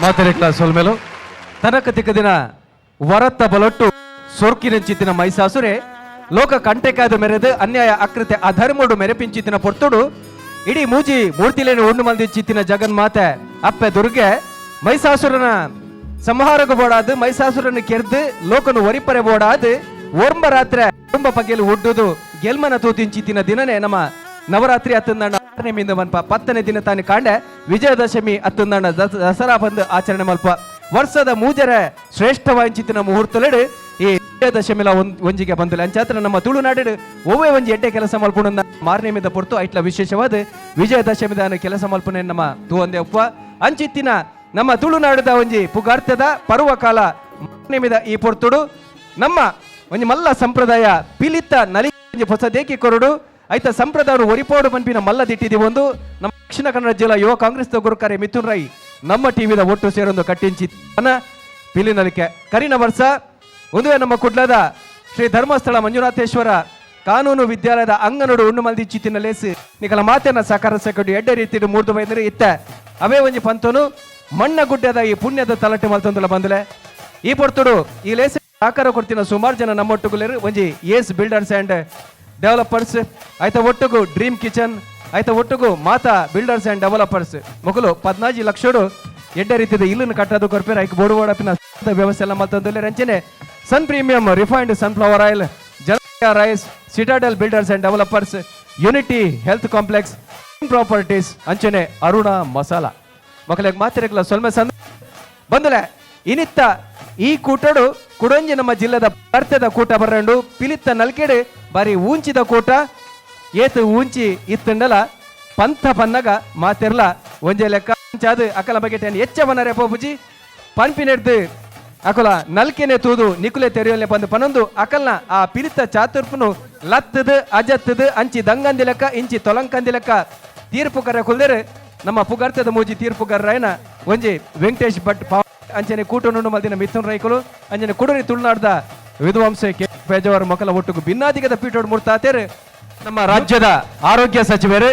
ಮಾತೆರೆಕ್ಲ ಸೊಲ್ಮೆಲು. ತನಕ ತಿಕ್ಕದಿನ ವರತ್ತ ಬಲೊಟ್ಟು ಸೊರ್ಕಿನಂಚಿತ್ತಿನ ಮೈಸಾಸುರೆ ಲೋಕ ಕಂಟೆಕಾದ ಮೆರೆದು ಅನ್ಯಾಯ ಅಕೃತ್ಯ ಅಧರ್ಮಡು ಮೆರೆಪಿಂಚಿತ್ತಿನ ಪೊರ್ತುಡು ಇಡೀ ಮೂಜಿ ಮೂರ್ತಿಲೇನು ಉಂಡು ಮಲ್ದಿಚ್ಚಿತ್ತಿನ ಜಗನ್ಮಾತೆ ಅಪ್ಪೆ ದುರ್ಗೆ ಮೈಸಾಸುರನ ಸಂಹಾರಕ್ಕೆ ಬೋಡಾದು, ಮೈಸಾಸುರನ ಕೆರ್ದು ಲೋಕನು ಒರಿಪರೆ ಬೋಡಾದು ಒರ್ಂಬ ರಾತ್ರೆ ಕುಟುಂಬ ಪಗೆಲು ಒಡ್ಡುದು ಗೆಲ್ಮನ ತೂತಿಂಚಿತ್ತಿನ ದಿನನೇ ನಮ್ಮ ನವರಾತ್ರಿ ಅತ್ತಂದಣ್ಣ ಆರನೇ ಮನ್ಪ 10ನೇ ದಿನ ತಾನು ಕಾಂಡೆ ವಿಜಯದಶಮಿ ಅತ್ತಂದಣ್ಣ ದಸರಾ ಬಂದು ಆಚರಣೆ ಮಲ್ಪ. ವರ್ಷದ ಮೂಜರೆ ಶ್ರೇಷ್ಠವಾಂಚಿತ್ತಿನ ಮುಹೂರ್ತಲೆಡು ಈ ವಿಜಯದಶಮಿಲ ಒಂಜಿಗೆ ಬಂದಿಲ್ಲ. ಅಂಚಾತ್ರ ನಮ್ಮ ತುಳುನಾಡು ಒವ್ವೇ ಒಂಜಿ ಎಡ್ಡೆ ಕೆಲಸ ಮಲ್ಪುಣ ಮಾರನೇಮಿದ ಪೊರ್ತು ಐಟ್ಲ ವಿಶೇಷವಾದ ವಿಜಯದಶಮಿದಾನ ಕೆಲಸ ಮಲ್ಪುನೆ ನಮ್ಮ ತೂವಂದೆ ಉಪ್ಪ. ಅಂಚಿತ್ತಿನ ನಮ್ಮ ತುಳುನಾಡದ ಒಂಜಿ ಪುಗಾರ್ತದ ಪರ್ವಕಾಲ ಮಾರನೇಮಿದ ಈ ಪೊರ್ತುಡು ನಮ್ಮ ಒಂಜಿ ಮಲ್ಲ ಸಂಪ್ರದಾಯ ಪಿಲಿತ ನಲಿ ಒಂಜಿ ಹೊಸ ದೇಕಿ ಕೊರಡು ಐತ ಸಂಪ್ರದಾಯ ಒರಿಪೋಡು ಪನ್ಪಿನ ಮಲ್ಲ ದಿಟ್ಟಿದಿ ಒಂದು ನಮ್ಮ ದಕ್ಷಿಣ ಕನ್ನಡ ಜಿಲ್ಲಾ ಯುವ ಕಾಂಗ್ರೆಸ್ ಗುರುಕಾರೆ ಮಿಥುನ್ ರೈ ನಮ್ಮ ಟಿವಿದ ಒಟ್ಟು ಸೇರೊಂದು ಕಟ್ಟಿಂಚಿ ಪಿಲಿನಲಿಕೆ. ಕರಿನ ವರ್ಷ ಒಂದುವೇ ನಮ್ಮ ಕುಡ್ಲದ ಶ್ರೀ ಧರ್ಮಸ್ಥಳ ಮಂಜುನಾಥೇಶ್ವರ ಕಾನೂನು ವಿದ್ಯಾಲಯದ ಅಂಗನೋಡು ಉಣ್ಣು ಮಲ್ದಿಚ್ಚಿತ್ತಿನ ಲೇಸು ನಿಕಲ ಮಾತೆನ ಸಹಕಾರ ಸೆಕೊಂಡು ಎಡ್ಡೆ ರೀತಿ ಮೂರ್ದು ಬೈಂದ್ರೆ ಇತ್ತ ಅವೇ ಒಂಜಿ ಪಂತನು ಮಣ್ಣ ಗುಡ್ಡದ ಈ ಪುಣ್ಯದ ತಲಟೆ ಮಲ್ತೊಂದುಲ ಬಂದಲೆ. ಈ ಪೊರ್ತುಡು ಈ ಲೇಸ್ ಸಹಕಾರ ಕೊಡ್ತಿನ ಸುಮಾರು ಜನ ನಮ್ಮೊಟ್ಟುಗುಲೇರು. ಒಂಜಿ ಏಸ್ builders and developers, ಆಯ್ತ ಒಟ್ಟುಗು ಡ್ರೀಮ್ ಕಿಚನ್, ಆಯ್ತ ಒಟ್ಟುಗು ಮಾತಾ builders and developers ಮೊಗಲು 14 ಲಕ್ಷಡು ಎಡ್ಡೆ ರೀತಿದ ಇಲ್ಲನ್ನು ಕಟ್ಟೋದು ಕೊರ್ಪೇರು. ಐಕ್ ಬೋಡು ಬೋಡಪಿನ ವ್ಯವಸ್ಥೆ ಎಲ್ಲ ಮಲ್ತೊಂದುಲ್ಲೆರ್. ಅಂಚನೆ Sun Premium refined sunflower oil, ಜಲ rice, Citadel Builders and Developers, Unity Health Complex Properties, ಅಂಚನೆ ಅರುಣ ಮಸಾಲಾ ಮಕ್ಕಳಿಗೆ ಮಾತಿರಕ್ಲ ಸೊಲ್ಮೆ ಸಂದ ಬಂದಲೆ. ಇನಿತ್ತ ಈ ಕೂಟಡು ಕುಡೊಂಜಿ ನಮ್ಮ ಜಿಲ್ಲೆದ ಬರ್ತದ ಕೂಟ ಬರಂಡು. ಪಿಲಿತ್ತ ನಲ್ಕೆಡು ಬಾರಿ ಊಂಚಿದ ಕೂಟ. ಏತು ಊಂಚಿ ಇತ್ತಂಡಲ ಪಂಥ ಪನ್ನಗ ಮಾತಿರ್ಲ ಒಂಜೆ ಲೆಕ್ಕ. ಅಂಚಾದು ಅಕಲ ಬಗ್ಗೆ ಎಚ್ಚ ಬನರೆ ಪೋಪುಜಿ. ಪನ್ಪಿನೆಡ್ದು ಅಕಲ ನಲ್ಕೆನೆ ತೂದು ನಿಕುಲೆ ತೆರೆಯಲ್ಲೆ ಬಂದು ಪನೊಂದು ಅಕಲ್ನ ಆ ಪಿಲಿತ ಚಾತುರ್ಪುನು ಲತ್ತದು ಅಜತ್ತದು ಅಂಚಿ ದಂಗಂದಿ ಲೆಕ್ಕ ಇಂಚಿ ತೊಲಂಕಂದಿ ಲೆಕ್ಕ ತೀರ್ಪು ಕರೆ ಕುಲ್ದೇರು ನಮ್ಮ ಪುಗರ್ತದ ಮೂಜಿ ತೀರ್ಪುಗಾರರಾಯನ ಒಂಜಿ ವೆಂಕಟೇಶ್ ಭಟ್ ಪಾವ್, ಅಂಚನೆ ಕೂಟನುಂಡು ಮಲ್ದಿನ ಮಿಥುನ್ ರೈಕುಲು, ಅಂಚನೆ ಕುಡರಿ ತುಳುನಾಡ್ದ ವಿದ್ವಾಂಸೆ ಕೆ ಪೇಜಾವರ ಮೊಕಲ ಒಟ್ಟುಗು ಭಿನ್ನಾದಿಗದ ಪೀಠೋಡು ಮುರ್ತಾತೇರು. ನಮ್ಮ ರಾಜ್ಯದ ಆರೋಗ್ಯ ಸಚಿವರು,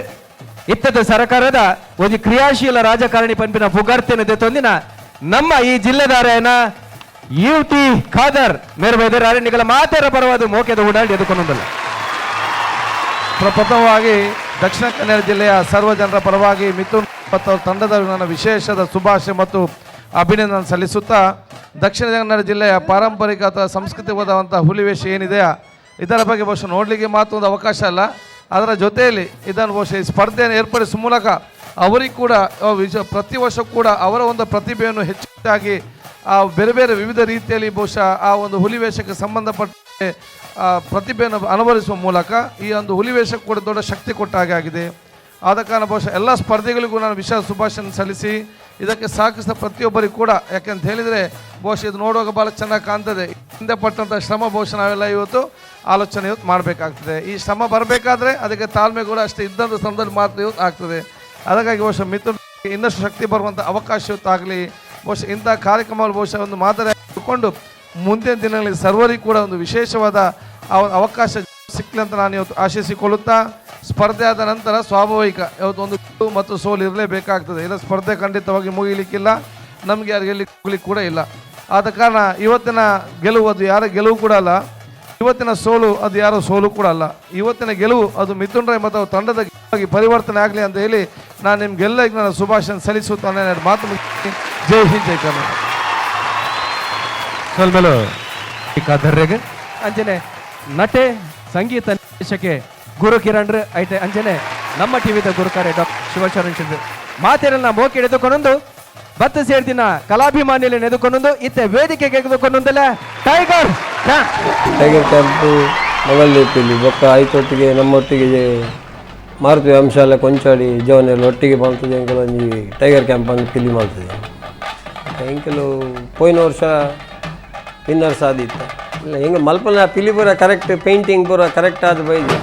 ಇತ್ತದ ಸರ್ಕಾರದ ಒಂದು ಕ್ರಿಯಾಶೀಲ ರಾಜಕಾರಣಿ ಪನ್ಪಿನ ಪುಗಾರ್ತೆನ ದೆತ್ತೊಂದಿನ ನಮ್ಮ ಈ ಜಿಲ್ಲೆದಾರನ ಯು ಟಿ ಖಾದರ್ ಮೇರು ಬೈದರು. ನಿಗಲ ಮಾತೆರ ಪರವಾದ ಮೋಕೆದ ಓಡಾಡಿ ಎದುಕೊಂಡಲ್ಲ. ಪ್ರಥಮವಾಗಿ ದಕ್ಷಿಣ ಕನ್ನಡ ಜಿಲ್ಲೆಯ ಸರ್ವ ಜನರ ಪರವಾಗಿ ಮಿಥುನ್ ಮತ್ತು ಅವರ ತಂಡದ ನನ್ನ ವಿಶೇಷದ ಶುಭಾಶಯ ಮತ್ತು ಅಭಿನಂದನೆ ಸಲ್ಲಿಸುತ್ತಾ, ದಕ್ಷಿಣ ಕನ್ನಡ ಜಿಲ್ಲೆಯ ಪಾರಂಪರಿಕ ಅಥವಾ ಸಾಂಸ್ಕೃತಿಕವಾದಂಥ ಹುಲಿವೇಷ ಏನಿದೆಯಾ, ಇದರ ಬಗ್ಗೆ ಬಹುಶಃ ನೋಡಲಿಕ್ಕೆ ಮಾತ್ರ ಒಂದು ಅವಕಾಶ ಅಲ್ಲ, ಅದರ ಜೊತೆಯಲ್ಲಿ ಇದನ್ನು ಬಹುಶಃ ಈ ಸ್ಪರ್ಧೆಯನ್ನು ಏರ್ಪಡಿಸುವ ಮೂಲಕ ಅವರಿಗೆ ಕೂಡ ಪ್ರತಿ ವರ್ಷ ಕೂಡ ಅವರ ಒಂದು ಪ್ರತಿಭೆಯನ್ನು ಹೆಚ್ಚಾಗಿ ಆ ಬೇರೆ ಬೇರೆ ವಿವಿಧ ರೀತಿಯಲ್ಲಿ ಬಹುಶಃ ಆ ಒಂದು ಹುಲಿವೇಷಕ್ಕೆ ಸಂಬಂಧಪಟ್ಟ ಆ ಪ್ರತಿಭೆಯನ್ನು ಅನುಭವಿಸುವ ಮೂಲಕ ಈ ಒಂದು ಹುಲಿವೇಷಕ್ಕೆ ಕೂಡ ದೊಡ್ಡ ಶಕ್ತಿ ಕೊಟ್ಟ ಹಾಗೆ ಆಗಿದೆ. ಆದ ಕಾರಣ ಬಹುಶಃ ಎಲ್ಲ ಸ್ಪರ್ಧಿಗಳಿಗೂ ನಾನು ವಿಶೇಷ ಶುಭಾಶಯ ಸಲ್ಲಿಸಿ, ಇದಕ್ಕೆ ಸಹಕರಿಸಿದ ಪ್ರತಿಯೊಬ್ಬರಿಗೂ ಕೂಡ, ಯಾಕೆಂತ ಹೇಳಿದರೆ ಬಹುಶಃ ಇದು ನೋಡುವಾಗ ಭಾಳ ಚೆನ್ನಾಗಿ ಕಾಣ್ತದೆ. ಹಿಂದೆ ಪಟ್ಟಂಥ ಶ್ರಮ ಬಹುಶಃ ನಾವೆಲ್ಲ ಇವತ್ತು ಆಲೋಚನೆ ಇವತ್ತು ಮಾಡಬೇಕಾಗ್ತದೆ. ಈ ಶ್ರಮ ಬರಬೇಕಾದ್ರೆ ಅದಕ್ಕೆ ತಾಳ್ಮೆ ಕೂಡ ಅಷ್ಟೇ ಇದ್ದಂಥ ಸಂದರ್ಭ ಮಾತ್ರ ಇವತ್ತು ಆಗ್ತದೆ. ಅದಕ್ಕಾಗಿ ಬಹುಶಃ ಮಿಥುನ್ ಇನ್ನಷ್ಟು ಶಕ್ತಿ ಬರುವಂಥ ಅವಕಾಶ ಇವತ್ತು ಆಗಲಿ. ಬಹುಶಃ ಇಂಥ ಕಾರ್ಯಕ್ರಮ ಬಹುಶಃ ಒಂದು ಮಾದರಿ ಕೊಂಡು ಮುಂದಿನ ದಿನಗಳಲ್ಲಿ ಸರ್ವರಿಗೂ ಕೂಡ ಒಂದು ವಿಶೇಷವಾದ ಆ ಒಂದು ಅವಕಾಶ ಸಿಕ್ಕಲಿ ಅಂತ ನಾನು ಇವತ್ತು ಆಶಿಸಿಕೊಳ್ಳುತ್ತಾ, ಸ್ಪರ್ಧೆ ಆದ ನಂತರ ಸ್ವಾಭಾವಿಕ ಇವತ್ತು ಒಂದು ಗೆಲುವು ಮತ್ತು ಸೋಲು ಇರಲೇಬೇಕಾಗ್ತದೆ. ಇಲ್ಲ ಸ್ಪರ್ಧೆ ಖಂಡಿತವಾಗಿ ಮುಗಿಲಿಕ್ಕಿಲ್ಲ, ನಮಗೆ ಯಾರು ಗೆಲ್ಲಿಕ್ಕೆ ಹೋಗ್ಲಿಕ್ಕೆ ಕೂಡ ಇಲ್ಲ. ಆದ ಕಾರಣ ಇವತ್ತಿನ ಗೆಲುವು ಅದು ಯಾರ ಗೆಲುವು ಕೂಡ ಅಲ್ಲ, ಇವತ್ತಿನ ಸೋಲು ಅದು ಯಾರೋ ಸೋಲು ಕೂಡ ಅಲ್ಲ. ಇವತ್ತಿನ ಗೆಲುವು ಅದು ಮಿಥುನ್ ರೈ ಮತ್ತು ಅವ್ರ ತಂಡದ ಗೆಲುವಾಗಿ ಪರಿವರ್ತನೆ ಆಗಲಿ ಅಂತ ಹೇಳಿ ನಾನು ನಿಮ್ಗೆಲ್ಲರಿಗೂ ನನ್ನ ಶುಭಾಶಯ ಸಲ್ಲಿಸುತ್ತಾ ನಾನು ಎರಡು ಮಾತು ಮುಗಿಸ್ತೀನಿ. ಜೈ ಹಿಂದ್, ಜೈ ಕರ್ನಾಟಕ. ಸೊಲ್ಮೆಲು ಖಾದರ್ರೆಗ್. ಅಂಚನೆ ನಟೆ ಸಂಗೀತ ನಿರ್ದೇಶಕೆ ಗುರು ಕಿರಣ್ ಐತೆ, ಅಂಚನೆ ನಮ್ಮ ಟಿವಿದ ಗುರುಕಾರೆ ಡಾಕ್ಟರ್ ಶಿವಶರಣ್ ಶೆಟ್ಟಿ ಮಾತೆರೆಲ್ಲ ಮೋಕೆ ಎದುಕೊಂಡೊಂದು ಬತ್ತು ಸೇರ್ದಿನ ಕಲಾಭಿಮಾನಿಯಲ್ಲಿ ಎದುಕೊಂಡೊಂದು ಇತ್ತೆ ವೇದಿಕೆಗೆ ಎದುಕೊಂಡೊಂದಲ್ಲ tiger camp. Tiger camp ಮಂಗಲ್ದೀಪಿಲಿ ಬೊಕ್ಕ ಐತೊಟ್ಟಿಗೆ ನಮ್ಮೊಟ್ಟಿಗೆ ಮಾರುತಿ ಅಂಶಾಲ ಕೊಂಚಾಡಿ ಜವನೆಲ್ಲ ಒಟ್ಟಿಗೆ ಮಲ್ತದೆ. ಎಂಕಲ್ ಒಂಜಿ ಟೈಗರ್ ಕ್ಯಾಂಪ್ ಅಂದ್ ಪಿಲಿ ಮಲ್ತದೆ. ಎಂಕಲು ಪೋಯಿನ ವರ್ಷ ವಿನ್ನರ್ಸ್ ಆದಿತ್ತ. ಇಲ್ಲ, ಹಿಂಗೆ ಮಲ್ಪನ ಪಿಲಿ ಪೂರ ಕರೆಕ್ಟ್, ಪೇಂಟಿಂಗ್ ಪೂರ ಕರೆಕ್ಟ್ ಆದ ಬೈದು.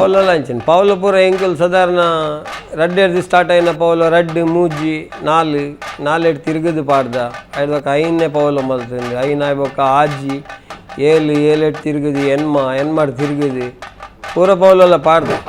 ಪೌಲಲ ಅಂಚಿನ ಪೌಲ ಪೂರ ಎಂಕುಲು ಸಾಧಾರಣ ರಡ್ಡೆರ್ದ್ ಸ್ಟಾರ್ಟ್ ಆಯಿನ ಪೌಲ ರಡ್ಡ್ ಮೂಜಿ ನಾಲ್ ನಾಲೆಡ್ ತಿರುಗುದು ಪಾಡ್ದ. ಐಡ್ ಬೊಕ್ಕ ಐನ್ನೇ ಪೌಲ ಮಲ್ತುಂಡು. ಐನ್ ಆಯಿ ಬೊಕ್ಕ ಆಜಿ ಏಳು ಏಳೆಡ್ ತಿರುಗುದು ಎನ್ಮ ಎನ್ಮಡ್ ತಿರುಗುದು ಪೂರ ಪೌಲಲ ಪಾಡ್ದ.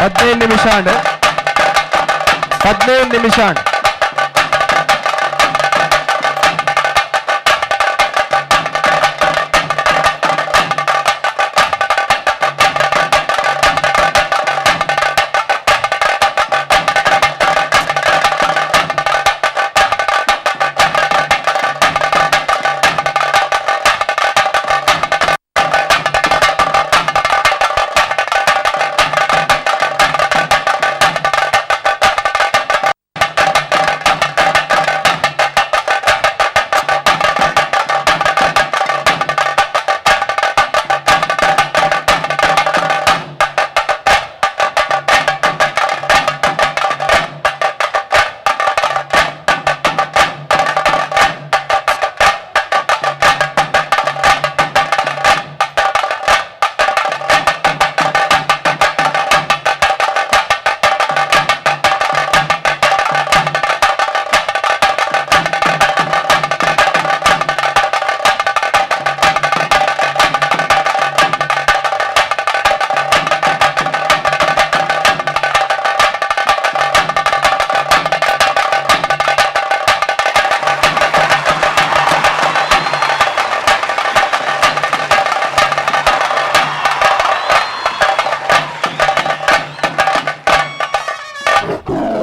15 ನಿಮಿಷ ಅಂಡ್ 15 ನಿಮಿಷ ಅಂಡ್.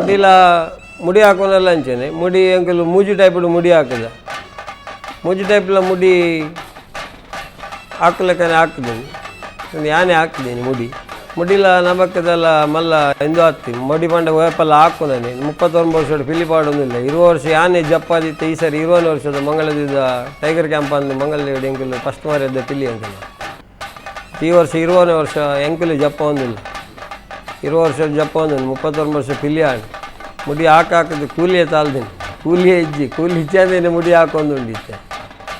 ಮುಡಿಲ ಮುಡಿ ಹಾಕೋನೆಲ್ಲ ಅಂಚೆನೆ ಮುಡಿ ಅಂಕಲ್ ಮೂಜಿ ಟೈಪ್ಡ್ ಮುಡಿ ಹಾಕದ, ಮೂಜಿ ಟೈಪ್ಲ ಮುಡಿ ಹಾಕ್ಲಕ್ಕನೆ ಹಾಕ್ದೇನೆ, ಯಾನೆ ಹಾಕ್ದೇನೆ ಮುಡಿ. ಮುಡಿಲ ನಮಕ್ಕದೆಲ್ಲ ಮಲ್ಲ ಎಂದು ಹಾಕ್ತಿ ಮುಡಿ ಪಂಡ ವೇಪಲ್ಲ ಹಾಕು ನಾನೆ 39 ವರ್ಷ ಪಿಲಿ ಪಾಡೊಂದಿಲ್ಲ. 20 ವರ್ಷ ಯಾನೆ ಜಪ್ಪಾದಿತ್ತು. ಈ ಸರಿ 20 ವರ್ಷದ ಮಂಗಳದಿಂದ ಟೈಗರ್ ಕ್ಯಾಂಪ್ ಅಂದು ಮಂಗಳದೇವಿ ಎಂಕಲ್ ಫಸ್ಟ್ ಮಾರಿದ್ದ ಪಿಲಿ ಅಂಕಲ್. ಈ ವರ್ಷ 20ನೇ ವರ್ಷ ಎಂಕಲ್ ಜಪ್ಪ ಒಂದಿಲ್ಲ, 20 ವರ್ಷ ಜಪ್ಪ ಒಂದಿಲ್ಲ, 39 ವರ್ಷ ಪಿಲಿ ಆಡು ಮುಡಿ ಹಾಕಿ ಹಾಕಿದ್ದು ಕೂಲಿಯೇ ತಾಳ್ದೇನೆ, ಕೂಲಿಯೇ ಇಜ್ಜಿ ಕೂಲಿ ಇಚ್ಚಾದೇನೆ ಮುಡಿ ಹಾಕೊಂದುಂಡಿತ್ತೆ.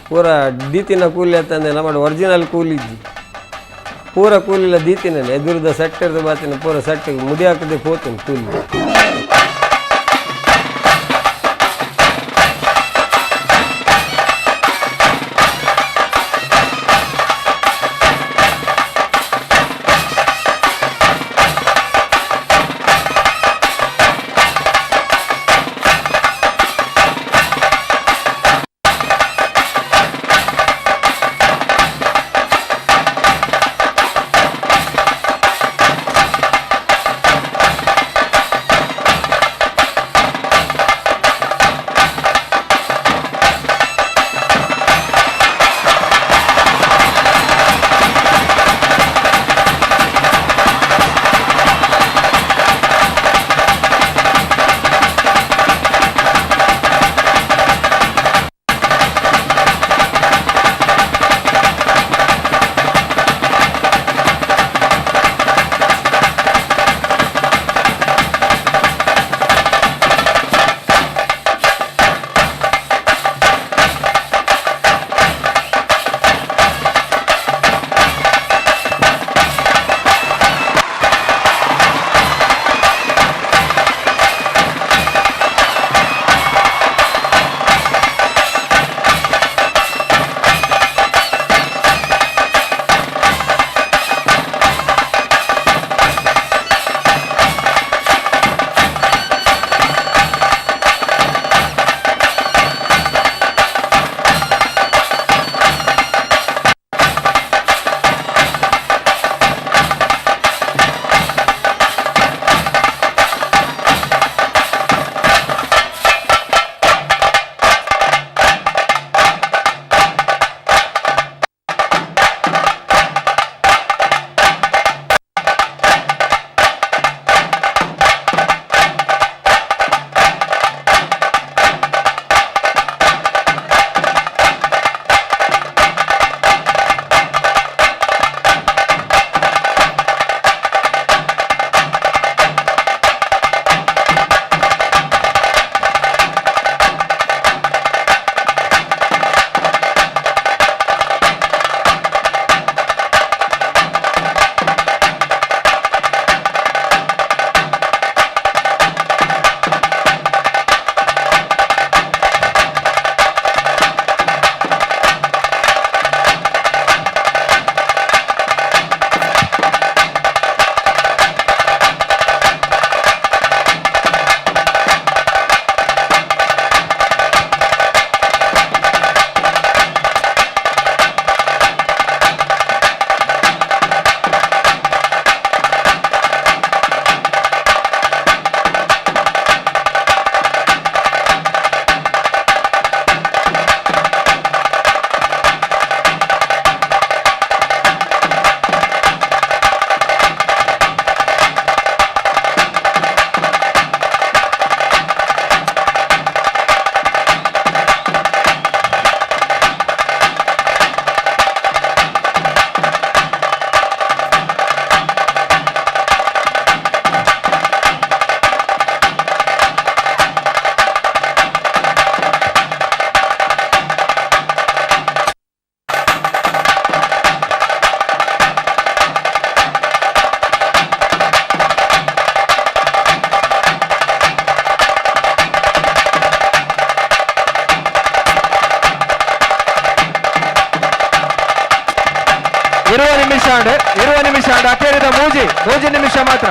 ಪೂರ ದೀತಿನ ಕೂಲಿ ಅಂತಂದೆ ನಮ್ಮ ಒರಿಜಿನಲ್ ಕೂಲಿ ಇಜ್ಜಿ, ಪೂರ ಕೂಲಿಲ್ಲ ದೀತಿನೇ ಎದುರುದ ಸೆಟ್ಟರ್ದು ಬಾತಿನ ಪೂರ ಸೆಟ್ ಮುಡಿ ಹಾಕದೆ ಪೋತೀನಿ ಕೂಲಿ. ನಿಮಿಷ ಆಂಡ್, 20 ನಿಮಿಷ ಆಂಡ್, ಅಕೇರಿದ ಮೂಜಿ ಮೂಜಿ ನಿಮಿಷ ಮಾತ್ರ.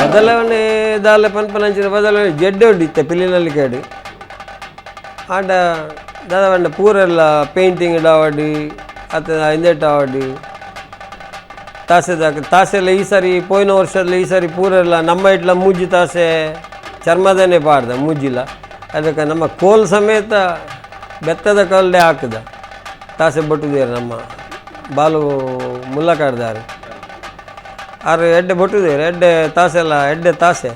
ಬದಲಾವಣೆ ದಾಲ ಪನ್ಪನಂಚಿನ ಬದಲಾವಣೆ ಜಡ್ಡೆ ಉಂಡು ಪಿಲಿನಲ್ಲಿ ಕೇಡು ಆಂಡ ದಾದ ಪೂರೆಲ್ಲ ಪೇಂಟಿಂಗ್ ಆವಡ್ ಅತ್ತ ಇಂದೆಟ್ ಆವಡ್ ತಾಸೆದ ತಾಸೆಲ್ಲ ಈ ಸಾರಿ ಪೋಯಿನ ವರ್ಷದಲ್ಲಿ ಈ ಸಾರಿ ಪೂರೆಲ್ಲ ನಮ್ಮ ಇಟ್ಲ ಮೂಜಿ ತಾಸೆ ಚರ್ಮದನೇ ಪಾಡ್ದ ಮೂಜಿಲ್ಲ. ಅದಕ್ಕೆ ನಮ್ಮ ಕೋಲ್ ಸಮೇತ ಬೆತ್ತದ ಕಲ್ಲೇ ಹಾಕಿದ ತಾಸೆ ಬೊಟ್ಟುದೇರು ನಮ್ಮ ಬಾಲು ಮುಲ್ಲಕಾಡ್ದಾರು ಆರು ಎಡ್ಡೆ ಬೊಟ್ಟುದೇರು ಎಡ್ಡೆ ತಾಸೆಲ್ಲ ಎಡ್ಡೆ ತಾಸೆ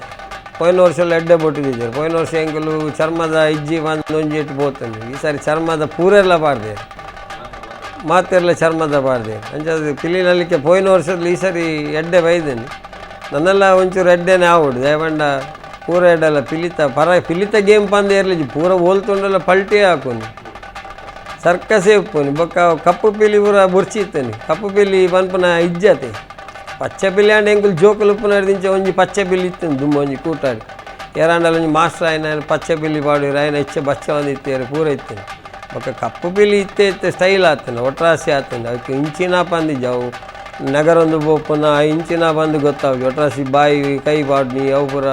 ಪೋಯಿನ ವರ್ಷ ಎಲ್ಲ ಎಡ್ಡೆ ಬೊಟ್ಟಿದ್ದಾರೆ. ಪೋಯಿನ ವರ್ಷ ಎಂಕಲು ಚರ್ಮದ ಇಜ್ಜಿ ಬಂದು ಒಂಜಿ ಇಟ್ಟು ಪೋತಂದು ಈ ಸಾರಿ ಚರ್ಮದ ಪೂರೆಲ್ಲ ಪಾಡ್ದೆ ಮಾತೆಲ್ಲ ಚರ್ಮದ ಪಾಡ್ದೆ ಅಂಚಾದ ಪಿಲಿನಲ್ಲಿಕ್ಕೆ ಪೋಯಿನ ವರ್ಷದಲ್ಲಿ ಈ ಸಾರಿ ಎಡ್ಡೆ ಬೈದೇನೆ ನನ್ನೆಲ್ಲ ಒಂಚೂರು ಎಡ್ಡೆನೇ ಆವಡು ದಯಪಂಡ ಪೂರ ಎಡ್ಡೆಲ್ಲ ಪಿಲಿತ ಪರ ಪಿಲಿತ ಗೇಮ್ ಪಂದ ಇರಲಿ ಪೂರ ಹೋಲ್ತುಂಡೆಲ್ಲ ಪಲ್ಟಿ ಹಾಕೋನು ಸರ್ಕಸೇ ಉಪ್ಪುನಿ ಬೊಕ್ಕ ಕಪ್ಪು ಪಿಲಿ ಪೂರ ಬೊರ್ಚಿತ್ತನಿ ಕಪ್ಪು ಪಿಲಿ ಪನ್ಪುನ ಇಜ್ಜತೆ ಪಚ್ಚೆ ಪಿಲಿ ಅಂಡ ಎಂಕುಲು ಜೋಕುಲು ಉಪ್ಪುನಾಡು ದಿಂಚ ಒಂಜಿ ಪಚ್ಚೆ ಪಿಲಿ ಇತ್ತು ದುಮ್ಮ ಒಂಜಿ ಕೂಟಾಡಿ ಏರಾಂಡಲ ಒಂಜಿ ಮಾಸ್ಟರ್ ಆಯ್ನ ಪಚ್ಚೆ ಪಿಲಿ ಪಾಡಿರು ಆಯ್ನ ಹೆಚ್ಚೆ ಬಚ್ಚ ಒಂದು ಇತ್ತೇರು ಪೂರ ಇತ್ತೇನೆ ಬೊಕ್ಕ ಕಪ್ಪು ಪಿಲಿ ಇತ್ತೆ ಇತ್ತೆ ಸ್ಟೈಲ್ ಆತನ ಒಟ್ರಾಸಿ ಆತನ ಅವಕ್ಕೆ ಇಂಚಿನ ಪಂದಿಜ್ಜ ಅವು ನಗರೊಂದು ಪೋಪುನ ಇಂಚಿನ ಬಂದು ಗೊತ್ತಾವು ಒಟ್ರಾಸಿ ಬಾಯಿ ಕೈ ಪಾಡ್ನಿ ಅವು ಪೂರ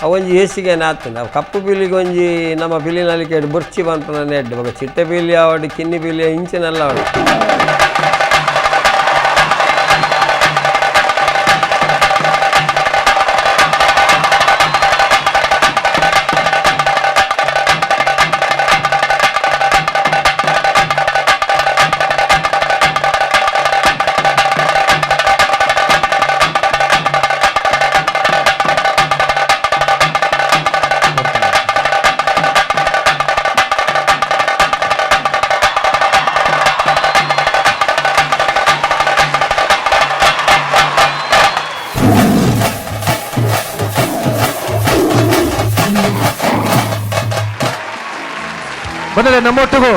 ಅವೊಂಜಿ ಏಸಿಗೆನೆ ಆತನ ಅವು ಕಪ್ಪು ಪಿಲಿಗೆ ಒಂಜಿ ನಮ್ಮ ಪಿಲಿನಲ್ಲಿಕೆ ಬೊರ್ಚಿ ಪನ್ಪುನ ಎಡ್ಡೆ ಬೊಕ್ಕ ಚಿಟ್ಟೆ ಪಿಲಿ ಆವಡ್ ಕಿನ್ನಿ ಪಿಲಿ ಇಂಚಿನೆಲ್ಲ ಆವಡ್. ಮೊದಲೇ ನಮ್ಮೊಟ್ಟಿಗೂ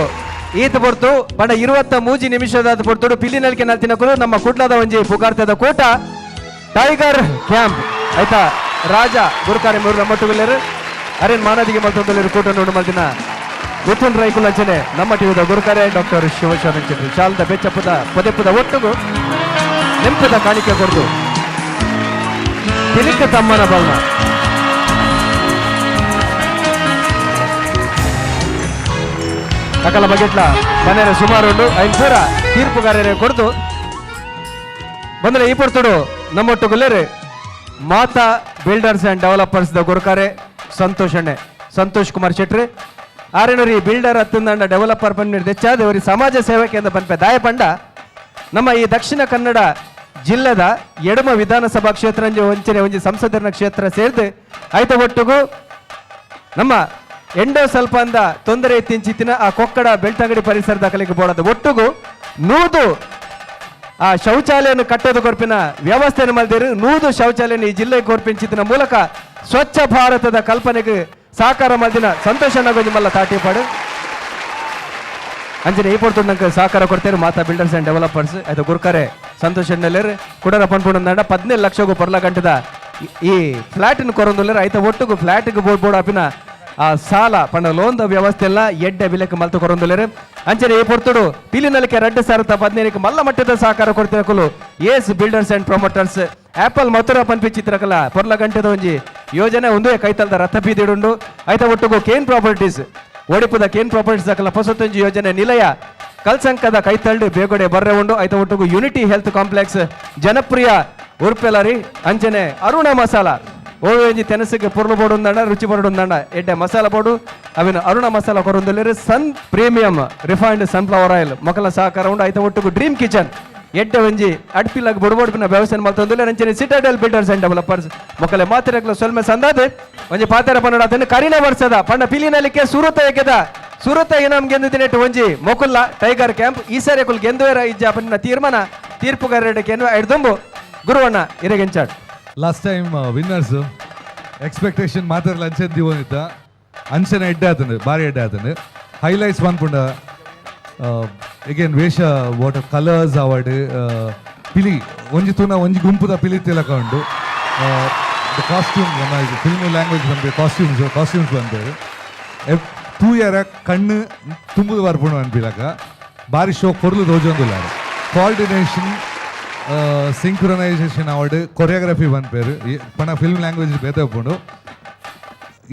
ಈತ ಪೊರ್ತು ಬಣ 23 ನಿಮಿಷದ ಪೊರ್ತುಡು ಪಿಲಿನಲ್ಕೆ ನಲ್ತಿನಕುಲು ನಮ್ಮ ಕುಡ್ಲದ ಒಂಜಿ ಪುಗಾರ್ತದ ಕೋಟ ಟೈಗರ್ ಕ್ಯಾಂಪ್ ಆಯ್ತಾ ರಾಜ ಗುರುಕಾರೆ ಮೂರು ನಮ್ಮೊಟ್ಟುಗುಲ್ಲೇರು ಅರೇನ್ ಮಾನದಿಗೆ ಮಲ್ತೊಂದಲೇರು ಕೂಟ ನೋಡು ಮಲ್ದಿನ ಮಿಥುನ್ ರೈಕುಲ್ ಅಂಚನೆ ನಮ್ಮ ಟಿವಿದ ಗುರುಕಾರೆ ಡಾಕ್ಟರ್ ಶಿವಶರಣ ಚಂದ್ರ ಶಾಲದ ಬೆಚ್ಚಪ್ಪದ ಪದೆಪ್ಪದ ಒಟ್ಟುಗು ನೆಂಪದ ಕಾಣಿಕೆ ಕೊಡ್ದು ತಿಲಿಕ ತಮ್ಮನ ಬಲ್ನ ಸಕಲ ಬಗೆಟ್ಲ ಮನೆಯ ಸುಮಾರು ಉಂಡು ಐನ್ ಪೂರ ತೀರ್ಪುಗಾರರೇ ಕೊಡ್ದು ಬಂದ್ರೆ ಈ ಪೊರ್ತುಡು ನಮ್ಮೊಟ್ಟುಗುಲ್ಲೇರು ಮಾತಾ builders and developers the ಗುರುಕಾರೆ ಸಂತೋಷ್ ಅಣ್ಣೆ, ಸಂತೋಷ್ ಕುಮಾರ್ ಶೆಟ್ರಿ ಆರೇನೂರಿ ಬಿಲ್ಡರ್ ಹತ್ತಂದಂಡ ಡೆವಲಪರ್ ಪನ್ನಿರ್ ದೆಚ್ಚಾದ ಅವರಿ ಸಮಾಜ ಸೇವಕೆ ಅಂತ ಪನ್ಪೆ ದಾಯ ಪಂಡ ನಮ್ಮ ಈ ದಕ್ಷಿಣ ಕನ್ನಡ ಜಿಲ್ಲೆದ ಎಡಮ ವಿಧಾನಸಭಾ ಕ್ಷೇತ್ರ ಒಂಚನೆ ಒಂಜಿ ಸಂಸದರನ ಕ್ಷೇತ್ರ ಸೇರ್ದು ಐತ ಒಟ್ಟುಗು ನಮ್ಮ ಎಂಡೋ ಸ್ವಲ್ಪ ಅಂದ ತೊಂದರೆ ಇತ್ತಿಂಚಿತ್ತಿನ ಆ ಕೊಕ್ಕಡ ಬೆಳ್ತಂಗಡಿ ಪರಿಸರದ ಕಲಿಗೆ ಬೋಡದ ಒಟ್ಟುಗು 100 ಆ ಶೌಚಾಲಯವನ್ನು ಕಟ್ಟೋದು ಕೊರ್ಪಿನ ವ್ಯವಸ್ಥೆಯನ್ನು ಮಲ್ದಿರು 100 ಶೌಚಾಲಯನ ಈ ಜಿಲ್ಲೆಗೆ ಕೊರ್ಪಿಂಚಿತ್ತಿನ ಮೂಲಕ ಸ್ವಚ್ಛ ಭಾರತದ ಕಲ್ಪನೆಗೆ ಸಾಕಾರ ಮಲ್ದಿನ ಸಂತೋಷ ಮಲ್ಲ ತಾಟಿಪಾಡು ಅಂಜನೆ ಈ ಪೊರ್ತುಡು ನಂಗೆ ಸಹಕಾರ ಕೊಡ್ತೇನೆ ಮಾತಾ builders and developers ಆಯ್ತು ಗುರ್ಕರೆ ಸಂತೋಷ್ ಅಣ್ಣಲೇರು ಕುಡರ ಪನ್ಪುಂಡ 15 ಲಕ್ಷಗೂ ಪೊರ್ಲ ಗಂಟದ ಈ ಫ್ಲಾಟ್ನ ಕೊರೊಂದುಲ್ಲೇರು ಐತ ಒಟ್ಟುಗು ಫ್ಲಾಟ್ಗೆ ಬೋರ್ಡ್ ಬೋರ್ಡ್ ಅಪಿನ ಆ ಸಾಲ ಪಂಡ ಲೋನ್ the ವ್ಯವಸ್ಥೆ ಎಲ್ಲ ಎಡ್ಡೆ ಬಿಲೆಕ್ ಮಲ್ತು ಕೊರೊಂದುಲ್ಲೇರು ಅಂಚನೆ ಈ ಪೊರ್ತುಡು ಪಿಲಿನಲಿಕೆ 2015 ಮಲ್ಲ ಮಟ್ಟದ ಸಹಕಾರ ಕೊಡ್ತಿರಕಲು Ace builders and promoters apple Mathura ಪನ್ಪಿ ಚಿತ್ರಕಲ ಪೊರ್ಲ ಗಂಟೆದ ಒಂಜಿ ಯೋಜನೆ ಒಂದೇ ಕೈತಲ್ದ ರಥ ಬೀದಿಡುಂಡು ಐತ ಒಟ್ಟುಗು ಕೇನ್ ಪ್ರಾಪರ್ಟೀಸ್ ಒಡಿಪುದ ಕೇನ್ ಪ್ರಾಪರ್ಟೀಸ್ ದಾಖಲ ಹೊಸತೊಂಜಿ ಯೋಜನೆ ನಿಲಯ ಕಲ್ಸಂಕದ ಕೈತಲ್ಡು ಬೇಗೊಡೆ ಬರ್ರೆ ಉಂಡು ಐತ ಒಟ್ಟುಗು unity health complex ಜನಪ್ರಿಯ ಉರ್ಪೆಲರಿ ಅಂಚನೆ ಅರುಣ ಮಸಾಲ ಓವೆಂಜಿ ತೆನಸಿಗೆ ಪೊರ್ಲು ಬೋಡು ಉಂದಂಡ ರುಚಿ ಬೋರ್ಡು ಉಂದಂಡ ಎಡ್ಡೆ ಮಸಾಲ ಬೋಡು ಅವಿನ Aruna masala ಕೊರೊಂದುಲ್ಲೆರ್ Sun premium refined sunflower oil ಮೊಕಲ ಸಹಕಾರ ಉಂಡು ಐತ ಒಟ್ಟುಗು ಡ್ರೀಮ್ ಕಿಚನ್ ಎಡ್ಡೆ ಒಂಜಿ ಅಡ್ಪಿಲಾಗ ಬೊಡುಬೊಡುಪಿನ ವ್ಯವಸ್ಥೆ ಮಲ್ತೊಂದುಲ್ಲೆರ್ ಅಂಚನೆ Citadel builders and developers ಮೊಕಲೆ ಮಾತಿರಕ್ಲ ಸೊಲ್ಮೆ ಸಂದಾದ ಒಂಜಿ ಪಾತೆರ ಪನ್ನಡ ಅದನ್ನು ಕರಿನ ವರ್ಷದ ಪಂಡ ಪಿಲಿನಲಿಕೆ ಸುರತ ಎಗೆದ ಸುರತ ಇನಾಮ್ ಗೆಂದು ದಿನೆಟ್ಟು ಒಂಜಿ ಮೊಕುಲ್ಲ ಟೈಗರ್ ಕ್ಯಾಂಪ್ ಈ ಸಾರಿ ಕುಲ್ ಗೆಂದುವೇರ ಇಜ್ಜ ಪನ್ನ ತೀರ್ಮಾನ ತೀರ್ಪುಗಾರರ ಕೆನ್ವ ಎಡ್ದೊಂಬು ಗುರುವಣ್ಣ ಇರೆಗೆಂಚಾಡ್. Last time winners expectation ಮಾತಾಡಲ ಅಂಚೆ ದಿವನಿತ್ತ ಅಂಚನೆ ಎಡ್ಡೆ ಆತಂಡು ಭಾರಿ ಎಡ್ಡೆ ಆತಂಡು ಹೈಲೈಟ್ಸ್ ಪನ್ಪುಂಡ ಎಗೇನ್ ವೇಷ ವಾಟರ್ ಕಲರ್ಸ್ ಅವಾರ್ಡ್ ಪಿಲಿ ಒಂಜಿ ತೂನ ಒಂಜಿ ಗುಂಪುದ ಪಿಲಿ ತಿಲಕ ಉಂಡು. The costume ನಮ್ಮ ಫಿಲ್ಮ್ ಲ್ಯಾಂಗ್ವೇಜ್ ಬಂದು ಕಾಸ್ಟ್ಯೂಮ್ಸ್ ಕಾಸ್ಟ್ಯೂಮ್ಸ್ ಬಂದೇರು ತೂಯರ ಕಣ್ಣು ತುಂಬುದು ಬರ್ಪುಂಡು ಅನ್ಪಿಲಕ ಬಾರಿ ಶೋ ಪೊರ್ಲು ತೋಜೊಂದುಲ್ಲಾರ. Coordination synchronisation award choreography ಪನ್ಪೇರು ಪಣ ಫಿಲ್ಮ್ ಲ್ಯಾಂಗ್ವೇಜ್ ಬೇತೆ ಉಪ್ಪುಂಡು.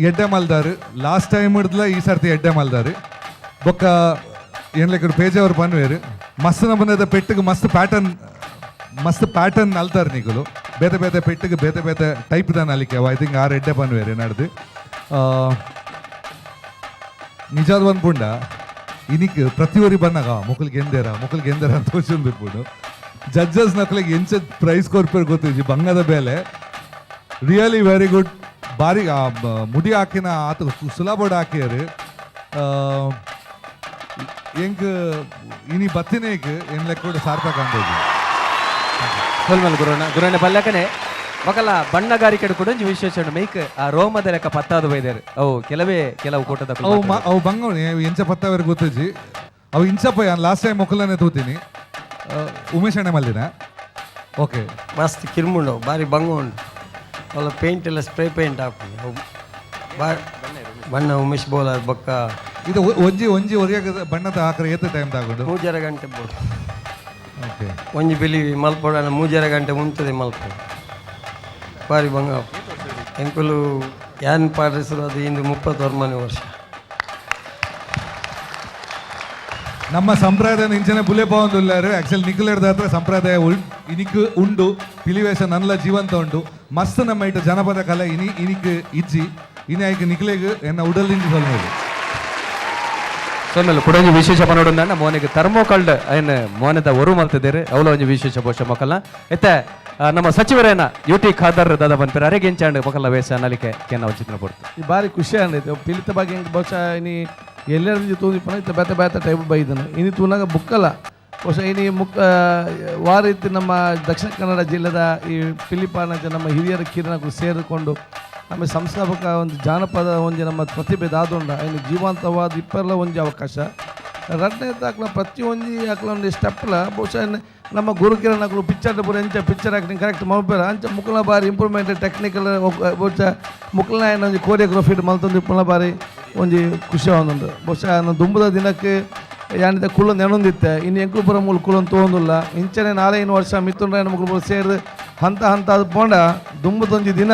ಎಡ್ಡೆ ಮಲ್ದಾರು ಲಾಸ್ಟ್ ಟೈಮ್ ಹಿಡ್ದಲ ಈ ಸರ್ತಿ ಎಡ್ಡೆ ಮಲ್ದಾರು. ಬೊಕ್ಕ ಏನ್ ಲೆಕ್ಕ ಪೇಜ್ ಅವರು ಪನ್ವೇರು ಮಸ್ತ್ ನಮೂನೆದ ಪೆಟ್ಟಿಗೆ ಮಸ್ತ್ ಪ್ಯಾಟರ್ನ್ ಮಸ್ತ್ ಪ್ಯಾಟರ್ನ್ ನಲ್ತಾರೆ ನಿಕುಲು ಬೇತೆ ಬೇತೆ ಪೆಟ್ಟಿಗೆ ಬೇತೆ ಬೇತೆ ಟೈಪ್ ದ ನಲಿಕೆ. I think are ಎಡ್ಡೆ ಪನ್ವೇರು ನಡ್ದು ನಿಜಾದ ಪನ್ಪುಂಡ ಇನಿಕ್ ಪ್ರತಿಯೊರಿ ಬನ್ನಾಗ ಮುಕುಲ್ ಗೆಂದೇರ ಮುಕುಲ್ ಗೆಂದೇರ ಅಂತ ತೋಚೊಂದು ಜಡ್ಜಸ್ ನಕ್ಲಿಗೆ ಎಂಚ ಪ್ರೈಸ್ ಕೊರ್ಪೇರು ಗೊತ್ತಿಜ್ಜಿ. ಬಂಗದ ಬೇಲೆ really very good. ಬಾರಿ ಮುಡಿ ಹಾಕಿನ ಆತ ಸುಲಭಡ್ ಹಾಕಿಯರು. ಎಂಕ್ ಇನಿ ಬತ್ತಿನೇಕ್ ಏನ್ ಲೆಕ್ಕ ಕೂಡ ಸಾರ್ಥಕ ಅಂದೋಜಿ. ಸೊಲ್ಮಲ್ ಗುರುಣ್ಣ. ಗುರುಣ್ಣ ಬಲ್ಲಕನೆ ಮಕಲ ಬಣ್ಣಗಾರಿಕೆ ಕೂಡ ಒಂಜಿ ವಿಶೇಷ ಉಂಡು. ಮೇಕ್ ಆ ರೋಮದ ಲೆಕ್ಕ ಪತ್ತಾದ ಬೈದೇರು ಅವು ಕೆಲವೇ ಕೆಲವು ಕೂಟದ ಅವು ಅವು ಬಂಗ ಎಂಚ ಪತ್ತವರು ಗೊತ್ತಿಜ್ಜಿ. ಅವು ಇಂಚಪ್ಪ ಲಾಸ್ಟ್ ಟೈಮ್ ಮೊಕ್ಕಲನೆ ತೂತೀನಿ. ಉಮೇಶ್ ಅಣ್ಣ ಮಲ್ದಿನ ಓಕೆ. ಮಸ್ತ್ ಕಿರ್ಮುಂಡು ಬಾರಿ ಬಂಗ ಉಂಡು. ಅಲ್ಲ ಪೇಂಟ್ ಎಲ್ಲ ಸ್ಪ್ರೇ ಪೇಂಟ್ ಹಾಕುದು ಅವು ಬಾರಿ ಬಣ್ಣ ಉಮೇಶ್ ಬೋಲಾರ್ ಬೊಕ್ಕ. ಇದು ಒಂಜಿ ಒಂಜಿ ಒರಿಯಾಗ ಬಣ್ಣದ ಹಾಕ್ರೆ ಏತ ಟೈಮ್ ತಗೊಂಡು? ಮೂಜರ ಗಂಟೆ ಬೋದು. ಓಕೆ. ಒಂಜಿ ಬಿಲಿ ಮಲ್ಪೊಡನ ಮೂಜರ ಗಂಟೆ ಉಂತದೆ ಮಲ್ಪೊಡು. ಬಾರಿ ಬಂಗ ಎಂಕುಲು ಯಾನ್ ಪಾಡಿಸಲು ಅದು ಇಂದು 30 ವರ್ಷ. ನಮ್ಮ ಸಂಪ್ರದಾಯ ಇಂಚನೆ ಬುಲೆ ಪವೊಂದುಲ್ಲಾರು. ಆಕ್ಚುಲಿ ನಿಕುಲೆರ್ದ ಹತ್ರ ಸಂಪ್ರದಾಯ ಇನಿಕ್ ಉಂಡು. ಪಿಲಿವೇಶ ನನ್ಲ ಜೀವಂತ ಉಂಡು. ಮಸ್ತ್ ನಮ್ಮ ಇಟ್ಟು ಜನಪದ ಕಲೆ ಇನಿ ಇನಿಕ್ ಇಜ್ಜಿ ಇನಿ ಐಕ್ ನಿಕ್ಲೆಗ್ ಎನ್ನ ಉಡಲಿಂಜಿ ಸೊಲ್ಮೆಲು. ಸೊಲ್ಮೆಲು. ಕುಡೊಂಜಿ ವಿಶೇಷ ಪನೋಡುಂದಣ್ಣ ಮೋನೆಗೆ ಥರ್ಮೋಕಲ್ಡ್ ಐನ್ ಮೋನೆದ ಒರು ಮಲ್ತಿದ್ದೇರು. ಅವಲ ಒಂಜಿ ವಿಶೇಷ ಬಹುಶಃ ಮೊಕಲ್ನ ಇತ್ತೆ ನಮ್ಮ ಸಚಿವರೇನ ಯು ಟಿ ಖಾದರ್ ದಾದ ಪನ್ಪೇರು ಅರೆಗೆ ಎಂಚಾಂಡ್ ಮೊಕಲ್ಲ ವೇಷ ನಲಿಕೆ ಕೆನ್ನ ಚಿತ್ರ ಪೊರ್ತು. ಈ ಬಾರಿ ಖುಷಿ ಆಂಡ್ ಪಿಲಿತ ಬಗ್ಗೆ ಎಂಕ್ ಬಹುಶಃ ಇನಿ ಎಲ್ಲೆರ್ದು ತೂದಿಪ್ಪನ ಇತ್ತೆ ಬೇತೆ ಬೇತೆ ಟೈಪ್ ಬೈದನು. ಇನಿ ತೂನಾಗ ಬುಕ್ಕಲ ಬಹುಶಃ ಇನಿ ಮುಕ್ ವಾರ ಇತ್ತು ನಮ್ಮ ದಕ್ಷಿಣ ಕನ್ನಡ ಜಿಲ್ಲೆದ ಈ ಪಿಲಿಪಾನ ನಮ್ಮ ಹಿರಿಯರ ಕಿರಣಗಳು ಸೇರಿಕೊಂಡು ನಮ್ಮ ಸಂಸ್ಥಾಪಕ ಒಂದು ಜಾನಪದ ಒಂಜಿ ನಮ್ಮ ಪ್ರತಿಭೆ ದಾದುಂಡ ಇನ್ನು ಜೀವಂತವಾದ ಇಪ್ಪೆಲ್ಲ ಒಂಜಿ ಅವಕಾಶ. ರಡ್ಡನೇ ಆಕ್ಲ ಪ್ರತಿಯೊಂಜಿ ಆಕ್ಲ ಒಂದು ಸ್ಟೆಪ್ಲ ಬಹುಶಃ ನಮ್ಮ ಗುರುಕಿರಣಗಳು ಪಿಕ್ಚರ್ ಪೂರ ಎಂಚ picture acting correct ಮಲ್ಪೆರ ಅಂಚ ಮುಕ್ಕಲ ಬಾರಿ ಇಂಪ್ರೂವ್ಮೆಂಟ್ ಟೆಕ್ನಿಕಲ್ ಬಹುಶಃ ಮುಕ್ಕಲ ಒಂಜಿ ಕೋರಿಯೋಗ್ರಫಿ ಮಲ್ತೊಂದು ಇಪ್ಪುನ ಬಾರಿ ಒಂಜಿ ಖುಷಿ ಆವೊಂದುಂಡು. ಬಹುಶಃ ದುಂಬುದ ದಿನಕ್ಕೆ ಯಾನಿದ ಕುಳ್ಳು ನೆನೊಂದಿತ್ತೆ ಇನ್ನು ಎಂಕುಲು ಪೂರ ಮೂಲು ಕುಳ್ಳೊಂದು ತೋಂದುಲ್ಲ. ಇಂಚನೆ ನಾಲೈನು ವರ್ಷ ಮಿತ್ತುಂಡ್ರ ಮುಕುಲು ಪೂರ ಸೇರ್ದು ಹಂತ ಹಂತ ಅದು ಪೋಂಡ ದುಂಬುದೊಂಜಿ ದಿನ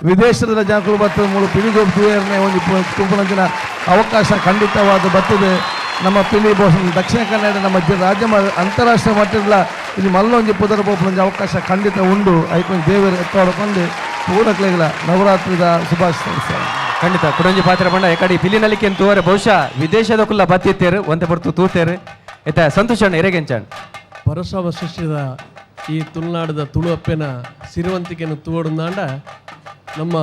ವಿದೇಶದ ಜನಕುಲು ಬರ್ತದೆ ಮೂಲು ಪಿಲಿಗೋಪು ತೂಯರ್ನೆ ಒಂಜಿ ತುಪ್ಪುನಂಚಿನ ಅವಕಾಶ ಖಂಡಿತವಾದ ಬರ್ತದೆ. ನಮ್ಮ ಪಿಲಿ ಬಹುಶಃ ದಕ್ಷಿಣ ಕನ್ನಡ ನಮ್ಮ ರಾಜ್ಯ ಅಂತಾರಾಷ್ಟ್ರೀಯ ಮಟ್ಟದ ಇಲ್ಲಿ ಮಲ್ಲೊಂಜಿ ಪುದರ ಪೋಪುನೊಂಜಿ ಅವಕಾಶ ಖಂಡಿತ ಉಂಡು. ಐಕೊಂಜಿ ದೇವರು ಎತ್ತೋಡ ಬಂದು ಪೂರಕ್ಲೆಗ್ಲ ನವರಾತ್ರಿದ ಶುಭಾಶಯ ಸರ್. ಖಂಡಿತ ಕುಡಂಜಿ ಪಾತ್ರ ಬಂಡ ಎಕಡಿ ಪಿಲಿನಲಿಕೆ ತೂವರೆ ಬಹುಶಃ ವಿದೇಶದ ಕುಲ್ಲ ಬತ್ತಿತ್ತೇರು ಒಂತೆ ಪೊರ್ತು ತೂತೇರು ಇತ್ತ ಸಂತೋಷ ಅಣ್ಣ ಇರೆಗೆಂಚಣ್ಣ. ಪರಶವ ಸೃಷ್ಟಿದ ಈ ತುಳುನಾಡದ ತುಳು ಅಪ್ಪೆನ ಸಿರಿವಂತಿಕೆಯನ್ನು ತೂವಡುಂದಾಂಡ ನಮ್ಮ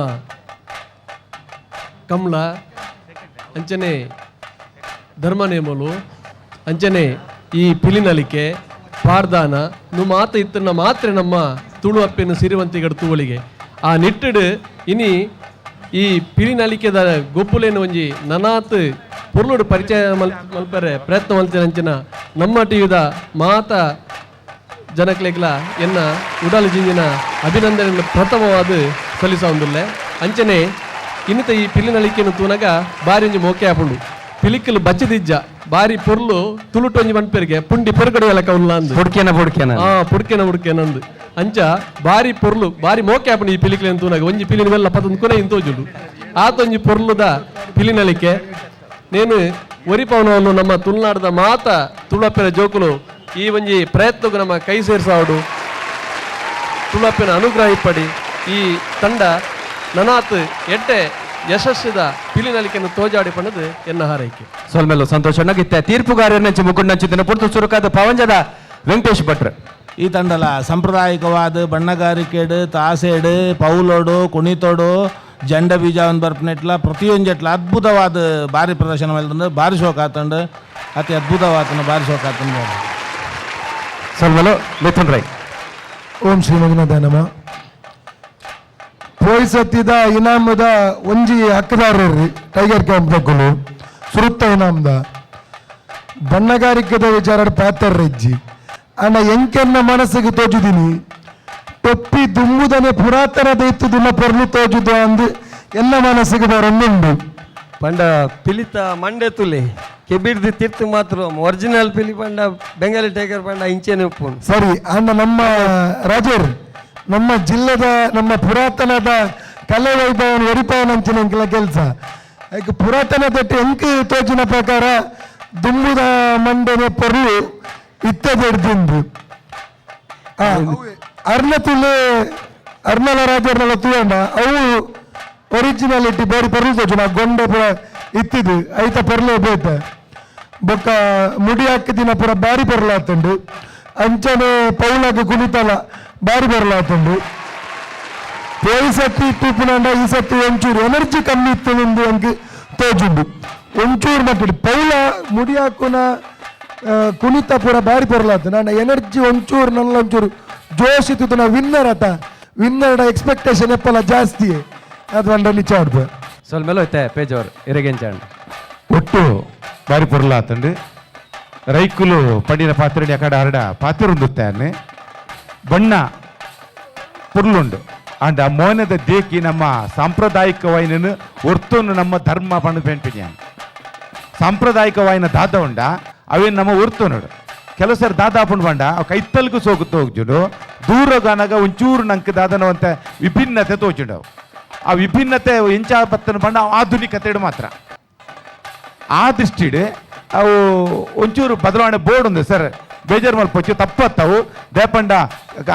ಕಮಲ ಅಂಚನೆ ಧರ್ಮ ನೇಮಲು ಅಂಚನೆ ಈ ಪಿಲಿನಲಿಕೆ ಪಾರ್ದಾನ ನು ಮಾತ ಇತ್ತನ್ನ ಮಾತ್ರ ನಮ್ಮ ತುಳು ಅಪ್ಪೆನ ಸಿರಿವಂತಿಗಡ ತೂವಳಿಗೆ ಆ ನಿಟ್ಟಡು ಇನಿ ಈ ಪಿಲಿನಲಿಕೆದ ಗೊಪ್ಪುಲೇನು ಒಂಜಿ ನನಾತ್ ಪೊರ್ಲುಡು ಪರಿಚಯ ಮಲ್ಪರೆ ಪ್ರಯತ್ನ ಮಲ್ತಿನ ಅಂಚಿನ ನಮ್ಮ ಟಿವಿದ ಮಾತ ಜನಕ್ಲೆಗ್ಲ ಎನ್ನ ಉಡಲ್ ಜಿಂಜಿನ ಅಭಿನಂದನೆ ಪ್ರಥಮವಾದ ಸಲ್ಲಿಸೊಂದುಲ್ಲೆ. ಅಂಚನೆ ಇನ್ನಿತ ಈ ಪಿಲಿನಲಿಕೆಯನ್ನು ತೂನಗ ಬಾರಿ ಒಂಜಿ ಮೋಕೆ ಆಪುಂಡು. ಪಿಲಿಕ್ಕಲು ಬಚ್ಚದಿಜ್ಜ ಬಾರಿ ಪೊರ್ಲು ತುಳುಟೊಂಜಿ ಮನ್ಪೆರಿಗೆ ಪುಂಡಿ ಪೊರ್ಗಡೆ ಲೆಕ್ಕ ಉಲ್ಲ ಅಂದ್. ಪುಡ್ಕೇನ ಪುಡ್ಕೇನ. ಪುಡ್ಕೆನ ಪುಡ್ಕೆನಂದು ಅಂಚ ಬಾರಿ ಪೊರ್ಲು ಬಾರಿ ಮೋಕೆ ಆಪುಂಡು ಈ ಪಿಲಿಕ್ಲೆನ್ ತೂನಗ. ಒಂಜಿ ಪಿಲಿನ ಮೆಲ್ಲ ಪತ್ತೊಂದು ಕೊನೆ ಇಂತೋಜುಂಡು ಆತೊಂಜಿ ಪೊರ್ಲುದ ಪಿಲಿನಲಿಕೆ ನೇನು ಒರಿಪವನವನ್ನು ನಮ್ಮ ತುಳುನಾಡದ ಮಾತ ತುಳುವಪ್ಪೆನ ಜೋಕುಲು ಈ ಒಂಜಿ ಪ್ರಯತ್ನకు ನಮ್ಮ ಕೈ ಸೇರ್ಸಾವಡು ತುಳುವಪ್ಪೆನ ಅನುಗ್ರಹ ಇಪ್ಪಡಿ ಈ ತಂಡ ನನಾತ್ ಎಟ್ಟೆ ಯಶಸ್ಸಿದ ಪಿಲಿನಲಿಕೆಯನ್ನು ತೋಜಾಡಿ ಪಣ್ಣದು ಎನ್ನ ಹಾರೈಕೆ. ಸೊಲ್ಮೆಲ್ಲು ಸಂತೋಷ ಅಣ್ಣಗಿತ್ತೆ ತೀರ್ಪುಗಾರನಂಚಿ ಮುಗುಂಡಂಚಿನ ಪುರ್ತು ಚುರುಕಾದ ಪವಂಜದ ವೆಂಕಟೇಶ್ ಭಟ್ರು. ಈ ತಂಡಲ ಸಾಂಪ್ರದಾಯಿಕವಾದ ಬಣ್ಣಗಾರಿಕೆಡು ತಾಸೇಡು ಪೌಲೋಡು ಕುಣಿತೋಡು ಜಂಡ ಬೀಜ ಒಂದು ಬರ್ಪನೆಟ್ಲ ಪ್ರತಿಯೊಂಜೆಟ್ಲ ಅದ್ಭುತವಾದ ಭಾರಿ ಪ್ರದರ್ಶನ ಮಲ್ತಂಡು ಭಾರಿ ಶೋಕ ಆತಂಡು ಅತಿ ಅದ್ಭುತವಾತನ ಭಾರಿ ಶೋಕ ಆತಂಡು. ಸೊಲ್ಮೆಲು ಮಿಥುನ್ ರೈ. ಓಂ ಶ್ರೀ ಮಂಜುನಾಥ ನಮ. ಪೋಯಿಸತ್ತಿದ ಇನಾಮದ ಒಂಜಿ ಹಕ್ಕದಾರರು ಟೈಗರ್ ಕ್ಯಾಂಪ್ ದಕ್ಕುಲು ಸುರುತ್ತ ಇನಾಮದ ಬಣ್ಣಗಾರಿಕೆದ ವಿಚಾರ ಪಾತ್ರ ಇಜ್ಜಿ ಅಣ್ಣ ಎಂಕೆನ್ನ ಮನಸ್ಸಿಗೆ ತೋಜುದಿನಿ ಟೊಪ್ಪಿ ದುಂಬುದನೆ ಪುರಾತನದ ಇತ್ತುದುನ್ನ ಪೊರ್ಲು ತೋಜುದು ಅಂದು ಎನ್ನ ಮನಸ್ಸಿಗೆ ಬರೊಂದುಂಡು. ಪಂಡ ಪಿಲಿತ ಮಂಡೆ ತುಲೆ ಕೆಬಿರ್ದು ತಿರ್ತು ಮಾತ್ರ ಒರಿಜಿನಲ್ ಪಿಲಿ ಪಂಡ ಬೆಂಗಾಲಿ ಟೈಗರ್ ಪಂಡ ಇಂಚೆನೆ ಉಪ್ಪುಂಡು. ಸರಿ ಅಣ್ಣ, ನಮ್ಮ ರಾಜರ್ ನಮ್ಮ ಜಿಲ್ಲೆದ ನಮ್ಮ ಪುರಾತನದ ಕಲೆ ವೈಭವನ ಒರಿಪವನಂಚಿನ ಎಂಕಲ ಕೆಲಸ ಐಕ್ ಪುರಾತನ ದಟ್ಟಿ ಎಂಕ್ ತೋಚಿನ ಪ್ರಕಾರ ದುಂಬುದ ಮಂಡನೆ ಪೊರ್ಲು ಇತ್ತದೆಡ್ದಿಂದು ಅರ್ನ ತುಲೆ ಅರ್ನಲ ರಾಜರ್ನಲ ತೂಯಂಡ ಅವು ಒರಿಜಿನಾಲಿಟಿ ಬಾರಿ ಪೊರ್ಲು ತೋಚುನ ಗೊಂಡೆ ಪೂರ ಇತ್ತಿದು ಐತ ಪೊರ್ಲು ಬೇತ ಬೊಕ್ಕ ಮುಡಿ ಹಾಕಿದಿನ ಪೂರ ಬಾರಿ ಪೊರ್ಲು ಆತುಂಡು. ಅಂಚನೆ ಪೌಲಾಗ ಕುಣಿತಲ ಬಾರಿ ಪೊರ್ಲು ಆತುಂಡು. ಪೋಯಿ ಸತ್ತಿ ಇಪ್ಪುನಂಡ ಈ ಸತ್ತಿ ಒಂಚೂರು ಎನರ್ಜಿ ಕಮ್ಮಿ ಇತ್ತು ಎಂದು ಅಂಕ್ ತೋಜುಂಡು ಒಂಚೂರು ಮಟ್ಟಿಗೆ. ಪೌಲ ಮುಡಿ ಹಾಕುನ ಕುಣಿತ ಪೂರ ಬಾರಿ ಪೊರ್ಲಾತು. ನಾನು ಎನರ್ಜಿ ಒಂಚೂರು ನನ್ನ ಒಂಚೂರು ಜೋಶ್ ಇತ್ತು. ನಾವು ವಿನ್ನರ್ ಆತ, ವಿನ್ನರ್ ಎಕ್ಸ್ಪೆಕ್ಟೇಷನ್ ಎಪ್ಪಲ ಜಾಸ್ತಿ ಅದು ಒಂದಲ್ಲಿ ನಿಚ. ಸೊಲ್ಮೆಲು ಇತ್ತೆ ಪೇಜ್ ಅವರು ಇರೆಗೆಂಚಣ್ಣ. ಒಟ್ಟು ಬಾರಿ ಪೊರ್ಲಾತಂಡು. ರೈಕುಲು ಪಂಡಿನ ಪಾತ್ರೆಡಿ ಅಕಡ ಅರಡ ಪಾತ್ರೆ ಬಣ್ಣ ಪುರ್ಲುಂಡು. ಅಂಡ ಮೋನದ ದೇಕಿ ನಮ್ಮ ಸಾಂಪ್ರದಾಯಿಕವಾಯಿನ ಒರ್ತುನು ನಮ್ಮ ಧರ್ಮ ಪಂಡು ಪೆಂಪಿನ್ಯಾನ್ ಸಾಂಪ್ರದಾಯಿಕವಾಯಿನ ದಾದ ಉಂಡ ಅವೇನು ನಮ್ಮ ಒರ್ತುನುಡು. ಕೆಲವು ಸರಿ ದಾದಾ ಪಂಡು ಬಂಡ ಅವು ಕೈತಲ್ಗೂ ಸೋಗುತ್ತ ಹೋಗ್ಜುಂಡು ದೂರಗಾನಗ ಒಂಚೂರು ನಂಗೆ ದಾದನವಂತ ವಿಭಿನ್ನತೆ ತೋಚುಂಡವು. ಆ ವಿಭಿನ್ನತೆ ಎಂಚ ಬತ್ತನ ಬಂಡ ಆಧುನಿಕತೆ ಮಾತ್ರ ಆ ದೃಷ್ಟಿಡ್ ಅವು ಒಂಚೂರು ಬದಲಾವಣೆ ಬೋರ್ಡ್ ఉంది ಸರ್. ಬೇಜಾರು ಮಲ್ಪೊಚ್ಚು ತಪ್ಪತ್ತವು ದೇಪಂಡ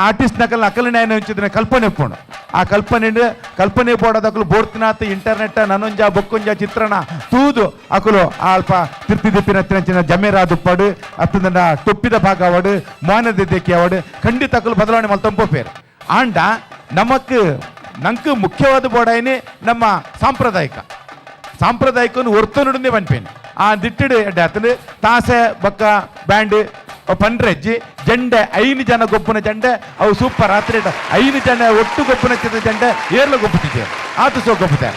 ಆರ್ಟಿಸ್ಟ್ ನಕಲ್ ಅಕಲ್ ನ್ಯಾಯ ಒಂಚಿದ್ರೆ ಕಲ್ಪನೆ ಪೋಣು ಆ ಕಲ್ಪನೆ ಕಲ್ಪನೆ ಬೋರ್ಡ್ ಬೋರ್ತಿನಾತ್ ಇಂಟರ್ನೆಟ್ ನನೊಂಜ ಬೊಕ್ಕೊಂಜ ಚಿತ್ರಣ ತೂದು ಅಕುಲು ಅಲ್ಪ ತಿರ್ತಿ ದಿಪ್ಪಿನ ಚಿನ್ನ ಜಮೇರಾದು ಪಡು ಅತ್ತಂದ ಟೊಪ್ಪಿದ ಭಾಗ ಅವಡು ಮಾನದ ದೇಕಿ ಅವಡು ಖಂಡಿತ ಅಕಲು ಬದಲಾವಣೆ ಮಲ್ತಂಪೋಪೇರು. ಆಂಡ ನಮಕ್ ನಂಕ್ ಮುಖ್ಯವಾದ ಬೋಡಾಯಿನಿ ನಮ್ಮ ಸಾಂಪ್ರದಾಯಿಕ ಸಾಂಪ್ರದಾಯಿಕನು ಒರ್ತನುಡನೆ ಪನ್ಪೇನೆ ಆ ದಿಟ್ಟಿಡು ಎಡ್ಡೆ ಆತಂದು ತಾಸೆ ಬೊಕ್ಕ ಬ್ಯಾಂಡ್ ಪನ್ರೆಜ್ಜಿ ಜಂಡೆ 5 ಜನ ಗೊಬ್ಬನ ಜಂಡೆ ಅವು ಸೂಪರ್ ರಾತ್ರಿ 5 ಜನ ಒಟ್ಟು ಗೊಬ್ಬನ ಚಿತ್ರ ಜಂಡೆ ಏರ್ಲ ಗೊಬ್ಬುತ್ತಿದ್ದೆ ಆತು ಸೋ ಗೊಬ್ಬುತ್ತೆ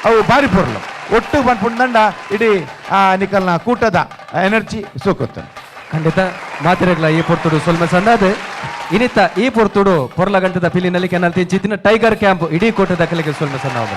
ಅವು ಬಾರಿ ಪೊರ್ಲು ಒಟ್ಟು ಪನ್ಪುಂಡ ಇಡೀ ಆ ನಿಕಲ್ನ ಕೂಟದ ಎನರ್ಜಿ ಸೋಕುತ್ತೆ. ಖಂಡಿತ ಮಾತಿರಗ್ಲ ಈ ಪೊರ್ತುಡು ಸೊಲ್ಮೆ ಸಂದಾದ ಇನಿತ ಈ ಪೊರ್ತುಡು ಪೊರ್ಲ ಗಂಟದ ಪಿಲಿನಲ್ಲಿ ಕೆನಲ್ ತಿಂಚಿತ್ತಿನ ಟೈಗರ್ ಕ್ಯಾಂಪ್ ಇಡೀ ಕೋಟದ ಕಲೆಗೆ ಸೊಲ್ಮೆ ಸಂದಾದ.